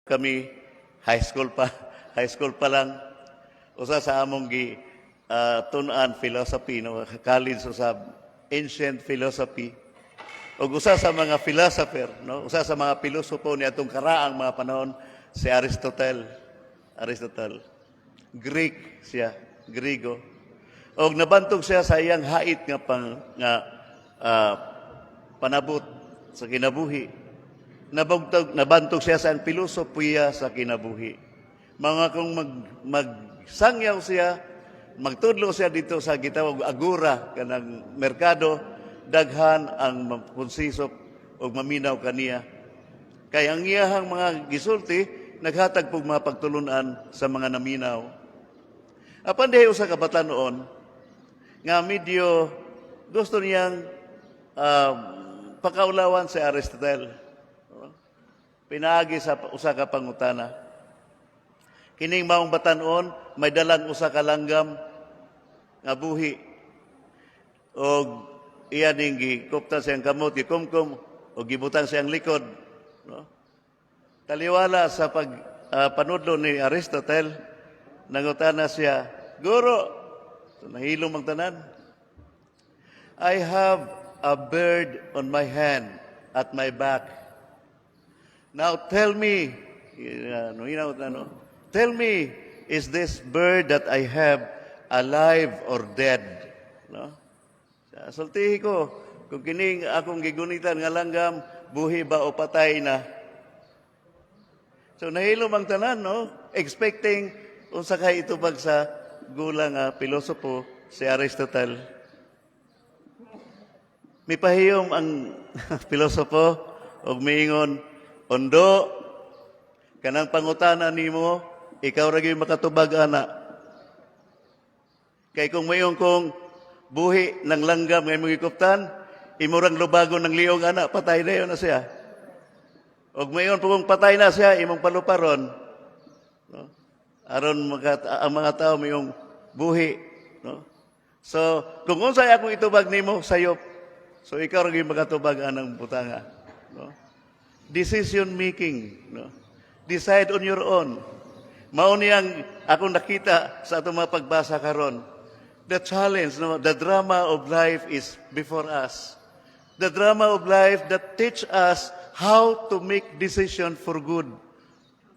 Kami high school pa lang, usa sa among gi tun-an, philosophy, no, college usab, ancient philosophy. Ug usa sa mga philosopher, no, usa sa mga pilosopo ni atong karaang mga panahon, si Aristotle. Aristotle. Greek siya, Grigo. Og nabantog siya sa iyang hait nga pang nga panabot sa kinabuhi. Nabantog siya sa ang pilosopiya sa kinabuhi. Mga kung magsangyaw siya, magtudlo siya dito sa gitawag agora, kanang merkado, daghan ang konsisop og maminaw kaniya. Kay ang iyahang mga gisulti naghatag pog mga pagtulunan sa mga naminaw. Apan dihay usa ka batanon nga medyo gusto niyang pakaulawan si Aristotle. Pinaagi sa usa ka pangutana. Kining maong batanon may dalang usa ka langgam nga buhi. Og iya ning gikuptan siyang kamot, gikumkum og gibutang siyang likod, no? Taliwala sa pag panudlo ni Aristotle, nangutana siya, "Guro," so nahilom ang tanan, "I have a bird on my hand at my back. Now tell me," no, no, "tell me, is this bird that I have alive or dead?" No? Sultihi ko, kung kining akong gigunitan nga langgam, buhi ba o patay na? So nahilom ang tanan, no? Expecting unsa kay itubag sa gulang nga pilosopo si Aristotle. Mipahiyom ang pilosopo og miingon, "Ondo, kanang pangutana nimo, ikaw ra gyud makatubag ana. Kay kung mayon kong buhi ng langgam nga imong gikuptan, imo rang lubagon ng liog ana, patay na yun na siya. Og mayon po kung patay na siya, imong paluparon." No? Aron ang mga tao mayong buhi. No? So, kung unsay akong itubag nimo, sayop. So, ikaw ra gyud makatubag anang butanga. No? Decision making. No? Decide on your own. Mao niyang akong nakita sa atong mga pagbasa karon. The challenge, no? The drama of life is before us. The drama of life that teach us how to make decision for good,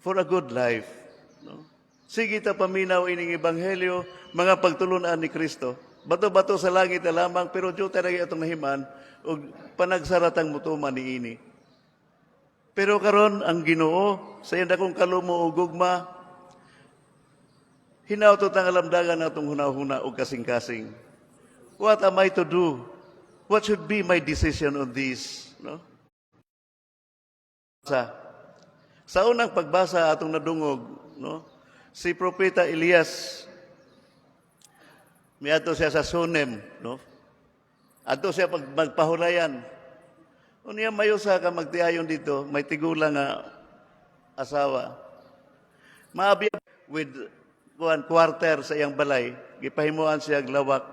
for a good life. No? Sige ta paminaw ining ebanghelyo, mga pagtulunan ni Kristo. Bato-bato sa langit na lamang, pero diutay ra atong nahiman ug panagsaratang mutuman niini. Pero karon ang Ginoo sa iyang dakong kalumo ug gugma, hinawto tang alamdagan atong hunahuna ug kasing-kasing. What am I to do? What should be my decision on this? No? Sa unang pagbasa atong nadungog, no? Si Propeta Elias miadto siya sa Sunem, no? Adto siya pag magpahulayan. Unya mayo sa ka magtiayon dito, may tigulang nga asawa. Maabi with kuan quarter sa iyang balay, gipahimuan siya og lawak.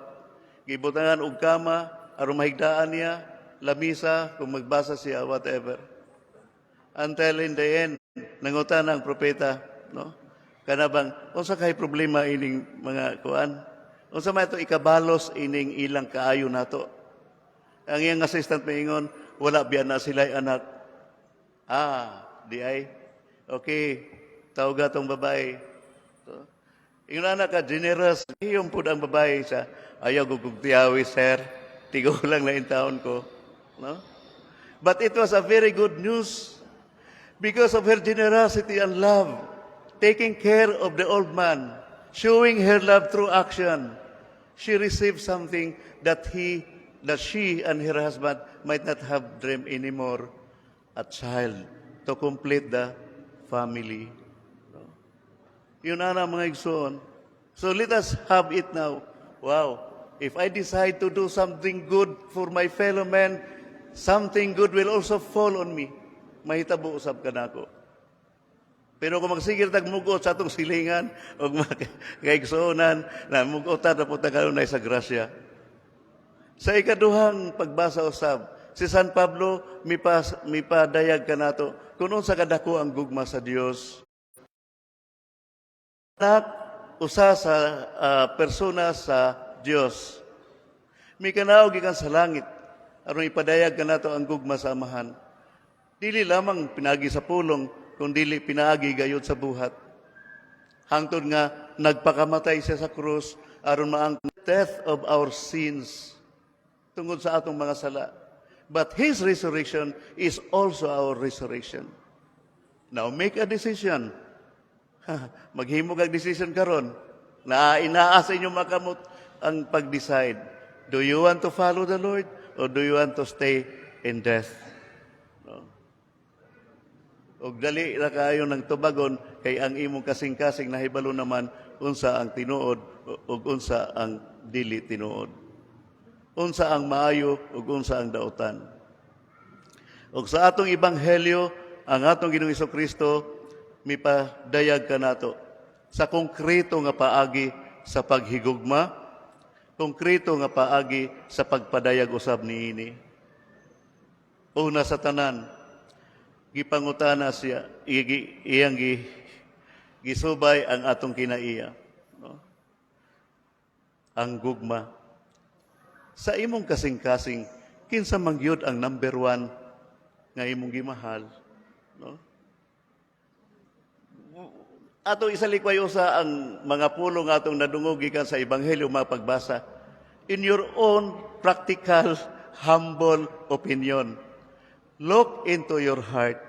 Gibutangan og kama aron mahigdaan niya, lamisa kung magbasa siya, whatever. Until in the end, nangutana ang propeta, no? Kana bang unsa kay problema ining mga kuan? Unsa may ito ikabalos ining ilang kaayo nato? Ang iyang assistant maingon, "Wala biya na sila anak." Ah, di ay. Okay, tawga tong babae. So, ingon ana ka generous, iyong pud ang babae sa ayaw gugug tiyawi, sir. Tigulang na taon ko. No? But it was a very good news because of her generosity and love, taking care of the old man, showing her love through action. She received something that she and her husband might not have dreamed anymore, a child to complete the family. No? Yun na mga igsoon. So let us have it now. Wow. If I decide to do something good for my fellow man, something good will also fall on me. Mahitabo usab kanako. Pero kung magsigir tag mugot sa atong silingan o mga kaigsuonan, na mugotan na po ta kanunay sa grasya. Sa ikaduhang pagbasa usab, Si San Pablo mipadayag kanato kung unsa kadako ang gugma sa Dios. Anak usa sa persona sa Dios. Mikanaog gikan sa langit aron ipadayag kanato ang gugma sa Amahan. Dili lamang pinagi sa pulong, kundi pinaagi gayud sa buhat. Hangtod nga nagpakamatay siya sa krus aron maang death of our sins tungod sa atong mga sala. But His resurrection is also our resurrection. Now make a decision. Maghimo kag decision karon. Na inaa sa inyong makamot ang pag-decide. Do you want to follow the Lord or do you want to stay in death? No? Og dali ra kaayo ng tubagon kay ang imong kasing-kasing nahibalo naman unsa ang tinuod ug unsa ang dili tinuod. Unsa ang maayo ug unsa ang dautan. Ug sa atong ebanghelyo, ang atong Ginoong Kristo mipadayag kanato sa konkreto nga paagi sa paghigugma, konkreto nga paagi sa pagpadayag usab niini. Una sa tanan, gipangutana siya, iyang gisubay ang atong kinaiya. No? Ang gugma. Sa imong kasing-kasing, kinsa man gyud ang number one nga imong gimahal? No? Ato isalikway usa ang mga pulong atong nadungog gikan sa ebanghelyo, mga pagbasa. In your own practical, humble opinion, look into your heart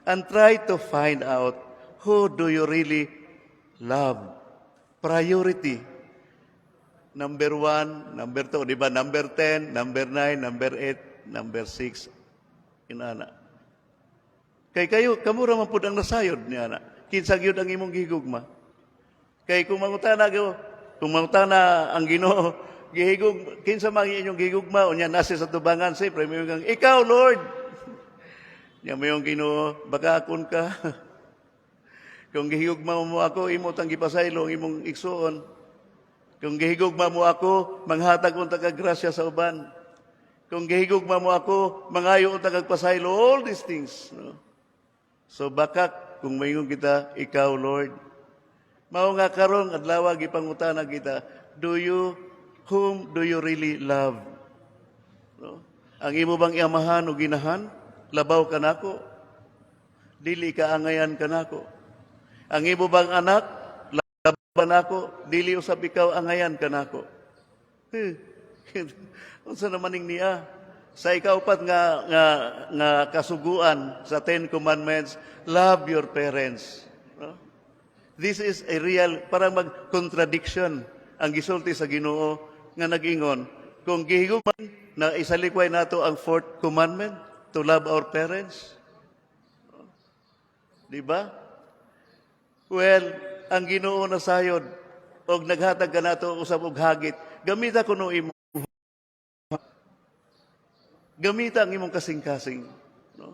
and try to find out who do you really love. Priority. Number 1, number 2, di ba? Number 10, number 9, number 8, number 6. Inana. Kay kayo, kamo ra man pud ang nasayod niya na. Kinsa gyud ang imong gihigugma? Kay kung mangutana ang Ginoo, gihigug kinsa man inyong gihigugma, unya nasi sa tubangan, siyempre may kang ikaw, Lord. Nya moingon Ginoo, "Baka akon ka. Kung gihigugma mo ako, imo tang gipasaylo ang imong igsuon. Kung gihigugma mo ako, manghatag unta kag grasya sa uban. Kung gihigugma mo ako, mangayo unta kag pasaylo," all these things. No? So baka kung maingon kita, "Ikaw, Lord." Mao nga karong adlaw gipangutana kita, do you whom do you really love? No? Ang imo bang amahan o ginahan? Labaw kanako? Dili ka angayan kanako. Ang imo bang anak? Labaw kanako? Dili usab ikaw angayan kanako. Eh, unsa naman ning niya? Sa ikaupat nga kasuguan sa Ten Commandments, love your parents. No? This is a real, parang mag-contradiction ang gisulti sa Ginoo nga nag-ingon. Kung gihigugma na isalikway nato ang fourth commandment to love our parents. Di ba? Well, ang Ginoo na sayod og naghatag kanato usab og hagit. Gamita kuno imo, gamita ang imong kasing-kasing. No?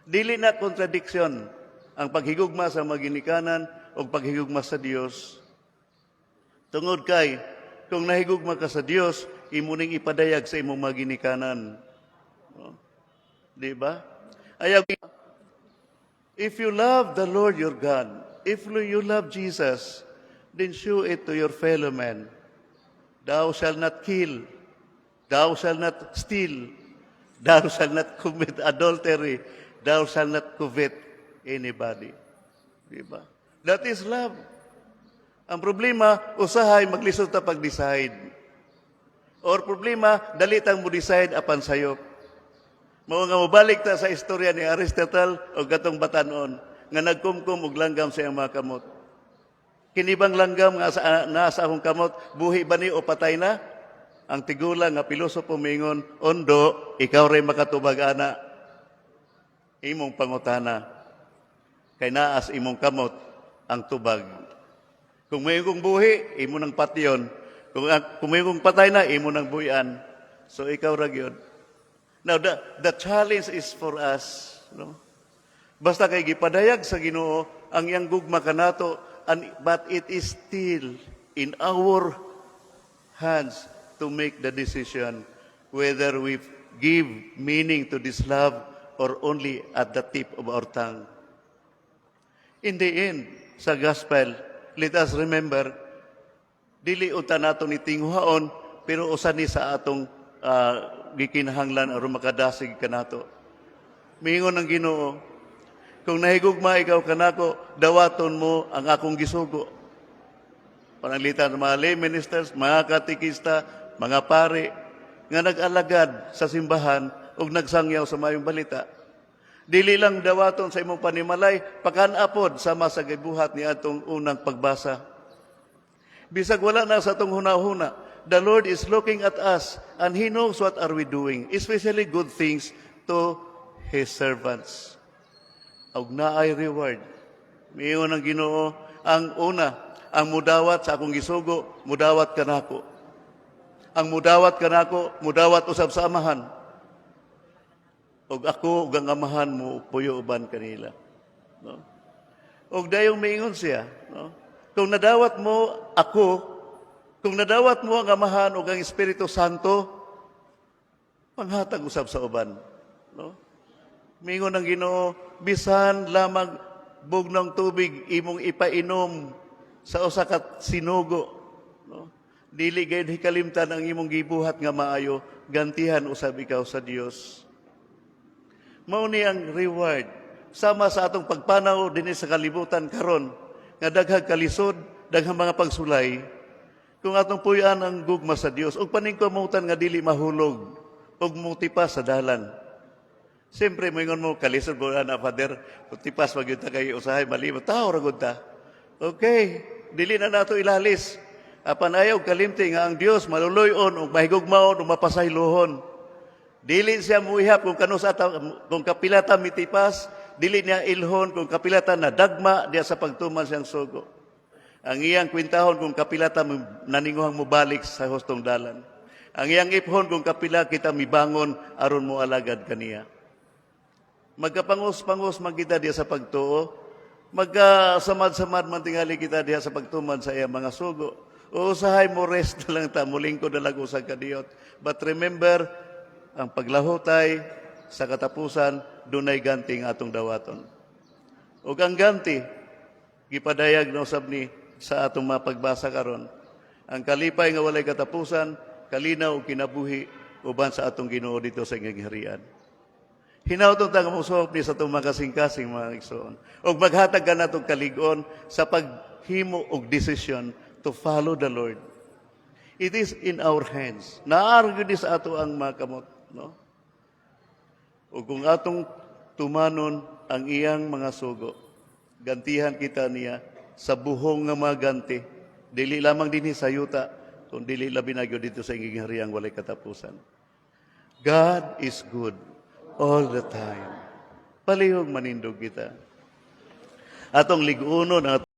Dili na contradiction ang paghigugma sa maginikanan o paghigugma sa Dios. Tungod kay kung nahigugma ka sa Dios, imo ning ipadayag sa imong maginikanan. No? Di ba? Ayaw. If you love the Lord your God, if you love Jesus, then show it to your fellow man. Thou shalt not kill. Thou shalt not steal. Thou shalt not commit adultery. Thou shalt not covet anybody. Di ba? That is love. Ang problema, usahay maglisod ta pag-decide. Or problema, dali tang mo decide apan sayop. Mao nga mobalik ta sa istorya ni Aristotle o katong batanon nga nagkumkum og langgam sa iyang mga kamot. "Kini bang langgam nga nasa akong kamot, buhi ba ni o patay na?" Ang tigulang nga pilosopo mingon, "Ondo, ikaw ray makatubag ana. Imong pangutana. Kay naas imong kamot ang tubag. Kung may kong buhi, imo nang patyon. Kung may kong patay na, imo nang buhian. So ikaw ra gyud." Now, the challenge is for us. No? Basta kay gipadayag sa Ginoo ang iyang gugma kanato, but it is still in our hands to make the decision whether we give meaning to this love or only at the tip of our tongue? In the end, sa gospel, let us remember, dili unta nato ni tinguhaon, pero usa ni sa atong gikinahanglan aron makadasig kanato. Miingon ang Ginoo, "Kung nahigugma ikaw kanako, dawaton mo ang akong gisugo." Pananglitan mga lay ministers, mga katekista, mga pari, nga nag-alagad sa simbahan ug nagsangyaw sa mayong balita. Dili lang dawaton sa imong panimalay, pakan-a pod sama sa gibuhat ni atong unang pagbasa. Bisag wala na sa atong huna-huna, the Lord is looking at us and He knows what are we doing, especially good things to His servants. Og naay reward. Miingon ang Ginoo, ang una, ang mudawat sa akong gisugo, mudawat kanako. Ang mudawat kanako, mudawat usab sa Amahan. Ug ako ug ang Amahan mo puyo uban kanila. No? Ug dayong miingon siya, no? Kung nadawat mo ako, kung nadawat mo ang Amahan ug ang Espiritu Santo, panghatag usab sa uban, no? Mingon ang Ginoo, bisan lamang bugnong tubig imong ipainom sa usa ka sinugo, no? Dili gayud hikalimtan ang imong gibuhat nga maayo, gantihan usab ikaw sa Dios. Mao ni ang reward sama sa atong pagpanaw dinhi sa kalibutan karon nga daghang kalisod, daghang mga pagsulay. Kung atong puy-an ang gugma sa Dios ug paningkamutan nga dili mahulog ug mutipas sa dalan. Siyempre, moingon mo, "Kalisod ko na, Father, tipas man gyud ta kay usahay malimot. Tao ra gud ta." Okay, dili na nato ilalis. Apan ayaw kalimti nga ang Dios maluloy-on ug mahigugmaon ug mapasaylohon. Dili siya muihap kung kanus-a ta, kung kapila ta mitipas, dili niya ilhon kung kapila ta nadagma diya sa pagtuman siyang sugo. Ang iyang kwintahon kung kapila ta naninguhang mobalik sa hustong dalan. Ang iyang iphon kung kapila kita mibangon aron mo alagad kaniya. Magkapangos-pangos man kita diya sa pagtuo, magkasamad-samad man tingali kita diya sa pagtuman sa iyang mga sugo. O usahay mo rest na lang ta, mulingkod na lang usag kadiyot. But remember, ang paglahutay sa katapusan, dunay ganti nga atong dawaton. Ug ang ganti, gipadayag na usab ni sa atong mga pagbasa karon. Ang kalipay nga walay katapusan, kalinaw ug kinabuhi uban sa atong Ginoo dito sa gingharian. Hinaut unta nga mosuhop ni sa atong mga kasing-kasing, mga igsoon. Ug maghatag ka natong kalig-on sa paghimo og desisyon to follow the Lord. It is in our hands. Naa ra gyud ni sa ato ang mga kamot, no? Ug kung atong tumanon ang iyang mga sugo, gantihan kita niya sa buhong nga mga ganti. Dili lamang dinhi sa yuta, kun dili labi na gyud dito sa ginghariang walay katapusan. God is good all the time. Palihog manindog kita. Atong lig-unon ang